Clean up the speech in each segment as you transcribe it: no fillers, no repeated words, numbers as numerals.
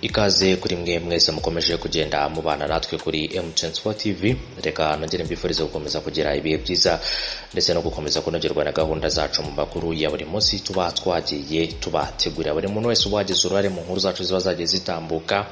Ikaze kuri mwe mwese mukomeje kugenda mubana natwe kuri M24 TV. Reka nongere mbifurize gukomeza kugira ibihe byiza ndetse no gukomeza kunogerwa na gahunda zacu mu makuru ya buri munsi tuba twagiye tubategurira. Buri muntu wese ubagize uruhare mu nkuru zacu ziba zagiye zitambuka,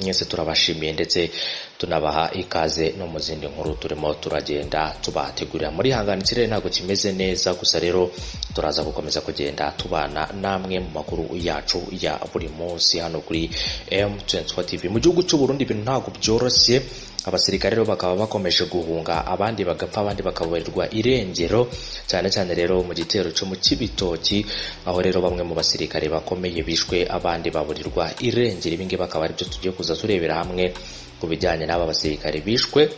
mwese turabashimiye ndetse tunabaha ikaze no mu zindi nkuru turimo turagenda tubategurira. Muri hangana ikirere ntabwo kimeze neza, gusa rero turaza gukomeza kugenda tubana namwe mu makuru yacu ya buri munsi hano kuri M24 TV. Mu gihugu cy'u Burundi ibintu ntabwo byoroshye, abasirikare rero bakaba bakomeje guhunga, abandi bagapfa, abandi bakaburirwa irengero, cyane cyane rero mu gitero cyo mu Cibitoki, aho rero bamwe mu basirikare bakomeye bishwe, abandi baburirwa irengero. Ibi ngibi bakaba aribyo tugiye kuza turebera hamwe ku bijyanye n'aba basirikare bishwe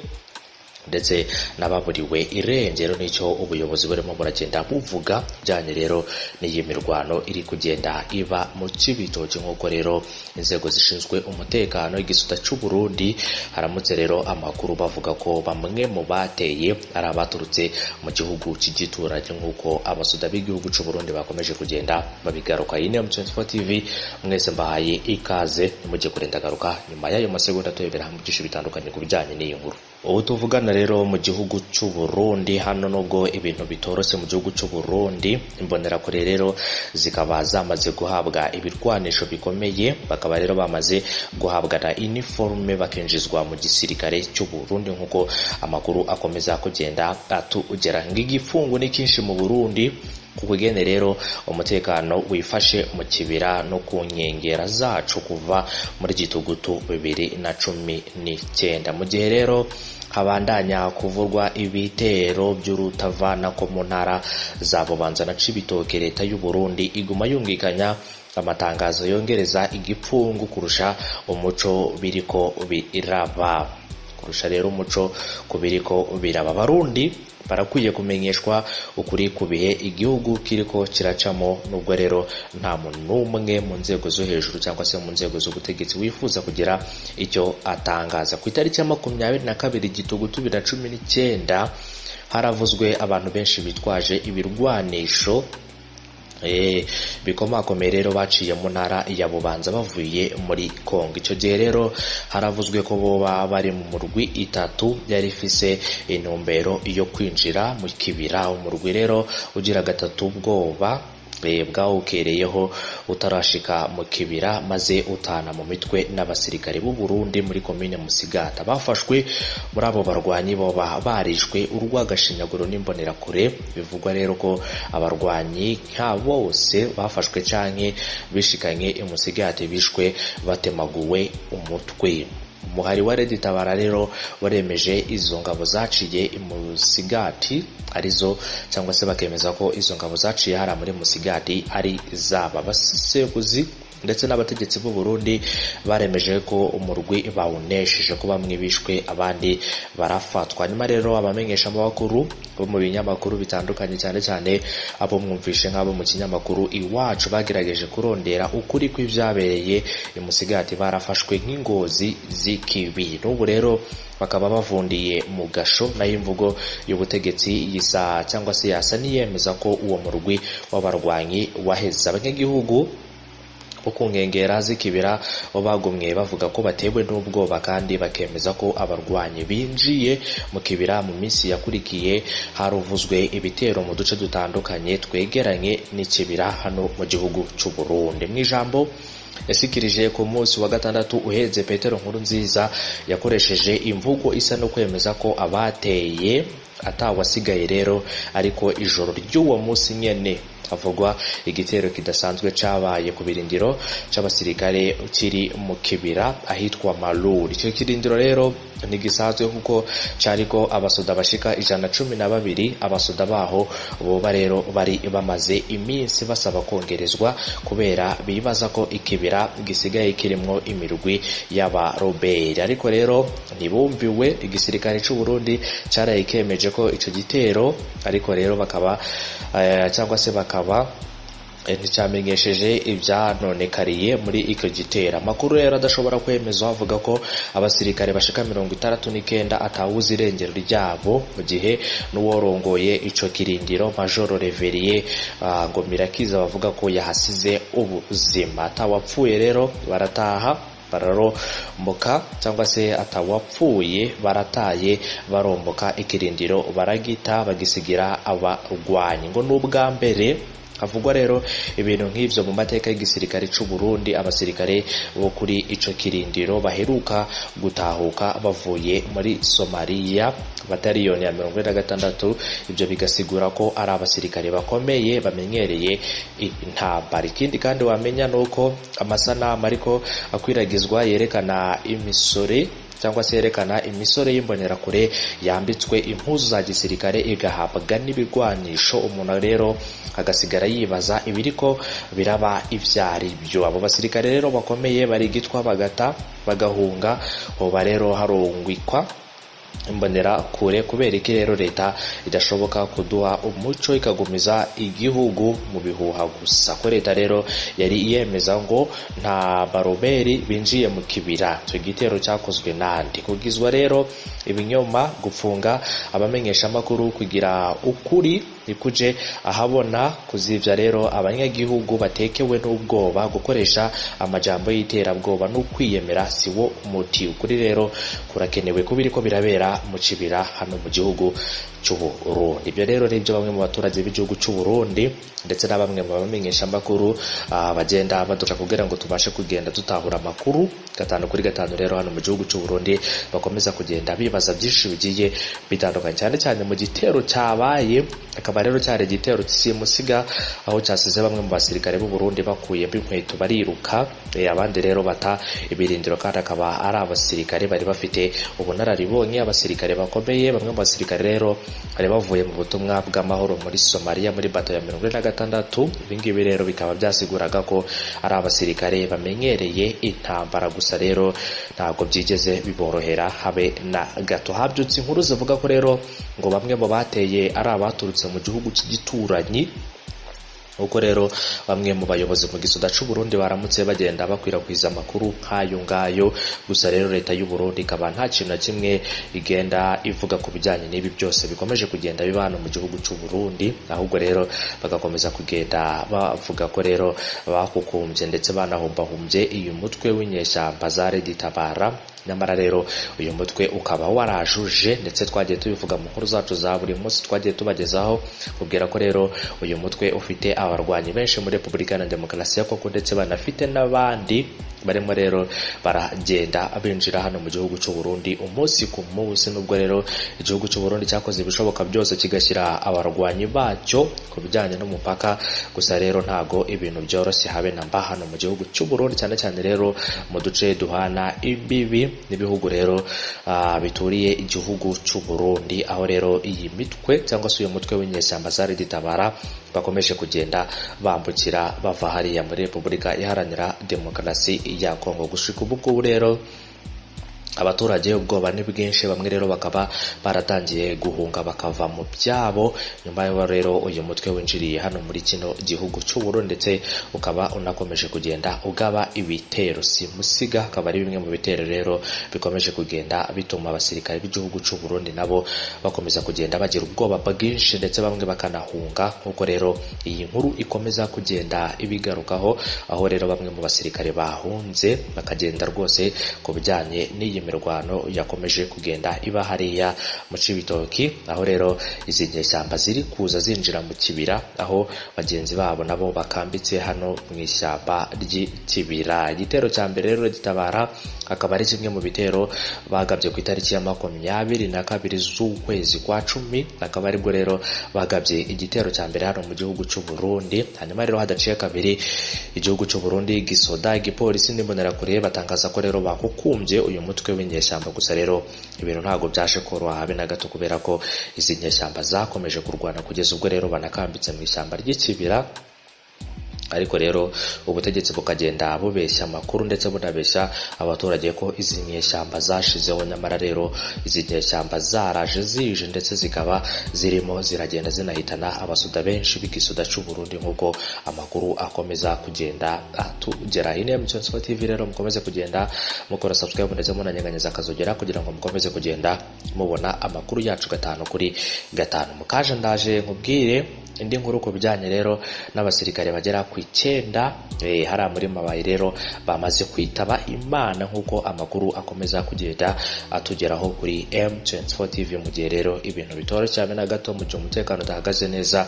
ndetse n'ababuriwe irengero, n'icyo ubuyobozi burimo buragenda buvuga bijyanye rero n'iyi mirwano iri kugenda iba mu Cibitoki. Nk'uko rero inzego zishinzwe umutekano, igisata cy'u Burundi, haramutse rero amakuru bavuga ko bamwe mu bateye ari abaturutse mu gihugu cy'igituranyi, nk'uko abasoda b'igihugu cy'u Burundi bakomeje kugenda babigaruka. Iyi ni M24 TV, mwese mbahaye ikaze, nimujye kurenda garuka nyuma y'ayo masegonda turebera hamwe byinshi bitandukanye ku bijyanye n'iyi nkuru. Ubu tuvugana rero mu gihugu cy'u Burundi hano, nubwo ibintu bitoroshye mu gihugu cy'u Burundi, imbonerakure rero zikaba zamaze guhabwa ibirwanisho bikomeye, bakaba rero bamaze guhabwa na iniforume, bakinjizwa mu gisirikare cy'u Burundi, nk'uko amakuru akomeza kugenda atugera. Igifungo ni cyinshi mu Burundi ku kugene rero umutekano wifashe mu kibira no ku nkengera zacu kuva muri Gitugutu 2019, mu gihe rero habandanya kuvurwa ibitero by'urutavana ko mu ntara za Bubanza na Cibitoke. Leta y'u Burundi iguma yungikanya amatangazo yongereza igipfungu kurusha umuco biriko biraba, kurusha rero umuco ku biriko biraba. Abarundi barakwiye kumenyeshwa ukuri ku bihe igihugu kiriko kiracamo, nubwo rero nta muntu n'umwe mu nzego zo hejuru cyangwa se mu nzego z'ubutegetsi wifuza kugira icyo atangaza. Ku itariki ya 22 Gitugutu 2019 haravuzwe abantu benshi bitwaje ibirwanisho bikomakomeye rero baciye mu ntara ya Bubanza bavuye muri Kongo. Icyo gihe rero haravuzwe ko boba bari mu murwi itatu yari ifise intumbero yo kwinjira mu kibira. Umurwi rero ugira gatatu ubwoba bwawukereyeho utarashika mu kibira, maze utana mu mitwe n'abasirikare b'u Burundi muri komine Musigata. Bafashwe muri abo barwanyi boba barishwe urw'agashinyaguro n'imbonerakure. Bivugwa rero ko abarwanyi nka bose bafashwe canke bishikanye i Musigati bishwe batemaguwe umutwe. Umuhari wa Red Tabara rero waremeje izo ngabo zaciye i Musigati arizo, cyangwa se bakemeza ko izo ngabo zaciye hariya muri Musigati ari zaba basekuzi, ndetse n'abategetsi b'u Burundi baremeje ko umurwi bawunesheje, ko bamwe bishwe abandi barafatwa. Nyuma rero abamenyesha amakuru bo mu binyamakuru bitandukanye, cyane cyane abo mwumvishe nk'abo mu kinyamakuru Iwacu, bagerageje kurondera ukuri kw'ivyabereye i Musigati, barafashwe nk'ingozi z'ikibi. N'ubu rero bakaba bavundiye mu gasho. Nayo imvugo y'ubutegetsi yisa cyangwa se yasa niyemeza ko uwo murwi w'abarwanyi waheze. Abanyagihugu bo ku nkengera z'ikibira bo bagumye bavuga ko batewe n'ubwoba, kandi bakemeza ko abarwanyi binjiye mu kibira. Mu minsi yakurikiye haruvuzwe ibitero mu duce dutandukanye twegeranye n'ikibira hano mu gihugu cy'u Burundi. Mu ijambo yashikirije ku munsi wa gatandatu uheze, Petero Nkurunziza yakoresheje imvugo isa no kwemeza ko abateye atawasigaye rero, ariko ijoro ry'uwo munsi nyene havugwa igitero kidasanzwe cabaye ku birindiro c'abasirikare kiri mu kibira ahitwa Maluri. Icyo kirindiro rero ntigisanzwe kuko cariko abasoda bashika 112. Abasoda baho boba rero bari bamaze iminsi basaba kongerezwa kubera bibaza ko ikibira gisigaye kirimwo imirwi y'abaroberi, ariko rero ntibumviwe. Igisirikare c'u Burundi caraye kemeje ko ico gitero, ariko rero bakaba cyangwa se bakaba nticyamenyesheje ibyanonekariye muri icyo gitero. Amakuru rero adashobora kwemezwa avuga ko abasirikare bashika 69 atawuzi irengero ryabo, mu gihe n'uworongoye ico kirindiro, Majoro Reveriye Ngomirakiza, bavuga ko yahasize ubuzima. Atawapfuye rero barataha. Bararomboka cyangwa se atawapfuye, barataye baromboka ikirindiro baragita bagisigira abarwanyi. Ngo n'ubwa mbere havugwa rero ibintu nk'ivyo mu mateka y'igisirikare c'u Burundi, abasirikare bo kuri ico kirindiro baheruka gutahuka bavuye muri Somalia bataliyoni ya 46. Ibyo bigasigura ko ari abasirikare bakomeye bamenyereye intambara. Ikindi kandi wamenya nuko amasanamu ariko akwiragizwa yerekana imisore cyangwa se yerekana imisore y'imbonerakure yambitswe impuzu za gisirikare igahabwa n'ibigwanisho, umuntu rero agasigara yibaza ibiriko biraba ivyari byo. Abo basirikare rero bakomeye barigitwa bagata bagahunga, hoba rero harungwikwa imbonera kure. Kubera iki rero leta idashoboka kuduha umuco ikagumiza igihugu mu bihuha gusa? Ko leta rero yari yemeza ngo nta baroberi binjiye mu kibira, icyo gitero cyakozwe nande? Kugizwa rero ibinyoma, gupfunga abamenyeshamakuru kugira ukuri nikuje ahabona, kuzivya rero abanyagihugu batekewe n'ubwoba, gukoresha amajambo y'iterabwoba n'ukwiyemera siwo umuti. Ukuri rero kurakenewe kubiriko birabera mu kibira hano mu gihugu cy'u Burundi. Ibyo rero nibyo bamwe mu baturage b'igihugu cy'u Burundi ndetse na bamwe mu bamenyeshamakuru bagenda badufasha kugira ngo tubashe kugenda dutahura amakuru gatanu kuri gatanu. Rero hano mu gihugu cy'u Burundi bakomeza kugenda bibaza byinshi bigiye bitandukanye, cyane cyane mu gitero cyabaye, akaba rero cyari igitero simusiga aho cyasize bamwe mu basirikare b'u Burundi bakuye inkweto bariruka, abandi rero bata ibirindiro, kandi akaba ari abasirikare bari bafite ubunararibonye, abasirikare bakomeye. Bamwe mu basirikare rero bari bavuye mu butumwa bw'amahoro muri Somalia muri bato ya 46. Ibingibi rero bikaba byasiguraga ko ari abasirikare bamenyereye intambara, gusa rero ntabwo byigeze biborohera habe na gato. Habyutse inkuru zivuga ko rero ngo bamwe mu bateye ari abaturutse mu gihugu cy'igituranyi, uko rero bamwe mu bayobozi mu gisoda c'u Burundi baramutse bagenda bakwirakwiza amakuru nk'ayo ngayo. Gusa rero leta y'u Burundi ikaba nta kintu na kimwe igenda ivuga ku bijyanye n'ibi byose bikomeje kugenda biba hano mu gihugu c'u Burundi, ahubwo rero bagakomeza kugenda bavuga ko rero bakukumbye ndetse banahumbahumbye uyu mutwe w'inyeshyamba za Red Tabara. Nyamara rero uyu mutwe ukaba warajuje, ndetse twagiye tubivuga mu nkuru zacu za buri munsi twagiye tubagezaho kubwira ko rero uyu mutwe ufite abarwanyi benshi muri Repubulika ya Demokarasi ya Kongo, ndetse banafite n'abandi barimo rero baragenda binjira hano mu gihugu cy'u Burundi umunsi ku munsi. Nubwo rero igihugu cy'u Burundi cyakoze ibishoboka byose kigashyira abarwanyi bacyo ku bijyanye n'umupaka, gusa rero ntago ibintu byoroshye habe na mba hano mu gihugu cy'u Burundi, cyane cyane rero mu duce duhana imbibi n'ibihugu rero bituriye igihugu cy'u Burundi, aho rero iyi mitwe cyangwa se uyu mutwe w'inyeshyamba za Red Tabara bakomeje kugenda bambukira bava hariya muri Repubulika Iharanira Demokarasi ya Kongo. Gushika ubu ngubu rero abaturage ubwoba ni bwinshi, bamwe rero bakaba baratangiye guhunga bakava mu byabo nyuma y'aho rero uyu mutwe winjiriye hano muri kino gihugu cy'u Burundi, ndetse ukaba unakomeje kugenda ugaba ibitero simusiga. Akaba ari bimwe mu bitero rero bikomeje kugenda bituma abasirikare b'igihugu cy'u Burundi nabo bakomeza kugenda bagira ubwoba bwinshi, ndetse bamwe bakanahunga, nk'uko rero iyi nkuru ikomeza kugenda ibigarukaho, aho rero bamwe mu basirikare bahunze bakagenda rwose ku bijyanye n'iyi mirwano yakomeje kugenda iba hariya mu Cibitoki, aho rero izi nyeshyamba ziri kuza zinjira mu kibira, aho bagenzi babo nabo bakambitse hano mu ishyamba ry'ikibira. Igitero cya mbere rero gitabara akaba ari kimwe mu bitero bagabye ku itariki ya 22 z'ukwezi kwa 10, akaba aribwo rero bagabye igitero cya mbere hano mu gihugu cy'u Burundi. Hanyuma rero hadaciye kabiri igihugu cy'u Burundi, gisoda, igipolisi n'imbonerakure batangaza ko rero bakukumbye uyu mutwe w'inyeshyamba. Gusa rero ibintu ntabwo byaje koroha habe na gato, kubera ko izi nyeshyamba zakomeje kurwana kugeza ubwo rero banakambitse mu ishyamba ry'ikibira. Ariko rero ubutegetsi bukagenda bubeshya amakuru ndetse bunabeshya abaturage ko izi nyeshyamba zashizeho, nyamara rero izi nyeshyamba zaraje zije ndetse zikaba zirimo ziragenda zinahitana abasoda benshi b'igisoda cy'u Burundi, nk'uko amakuru akomeza kugenda atugera. Iyi ni M24 TV, rero mukomeze kugenda mukora subscribe ndetse munanyeganyeza akazogera kugira ngo mukomeze kugenda mubona amakuru yacu gatanu kuri gatanu. Mukaje ndaje nkubwire Indi nkuru ku bijyanye rero n'abasirikare bagera ku 9 hariya muri Mabayi rero bamaze kwitaba Imana, nk'uko amakuru akomeza kugenda atugeraho kuri M24 TV, mu gihe rero ibintu bitoroshye cyane na gato, mu gihe umutekano udahagaze neza,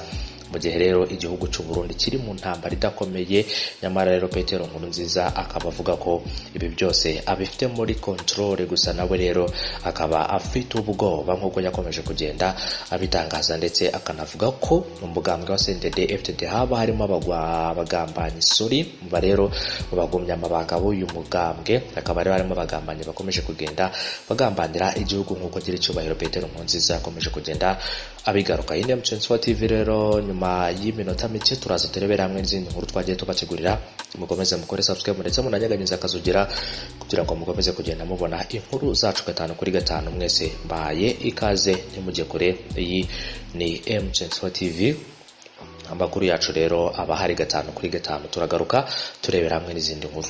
mu gihe rero igihugu cy'u Burundi kiri mu ntambara idakomeye. Nyamara rero Petero Nkurunziza akaba avuga ko ibi byose abifite muri control, gusa nawe rero akaba afite ubwoba nk'uko yakomeje kugenda abitangaza, ndetse akanavuga ko mu mugambwe wa CNDD FDD haba harimo abagambanyi sori muba rero mu bagumya amabanga b'uyu mugambwe, hakaba rero harimo abagambanyi bakomeje kugenda bagambanira igihugu, nk'uko Nyiricyubahiro Petero Nkurunziza yakomeje kugenda abigaruka. Iyi ni M24 TV rero, nyuma y'iminota mike turaza turebera hamwe n'izindi nkuru twagiye tubategurira. Mukomeze mukore subscribe ndetse munanyeganyeze akazugira kugira ngo mukomeze kugenda mubona inkuru zacu 5 kuri 5. Mwese mbaye ikaze, ntimujye kure. Iyi ni M24 TV, amakuru yacu rero aba hari 5 kuri 5. Turagaruka turebera hamwe n'izindi nkuru.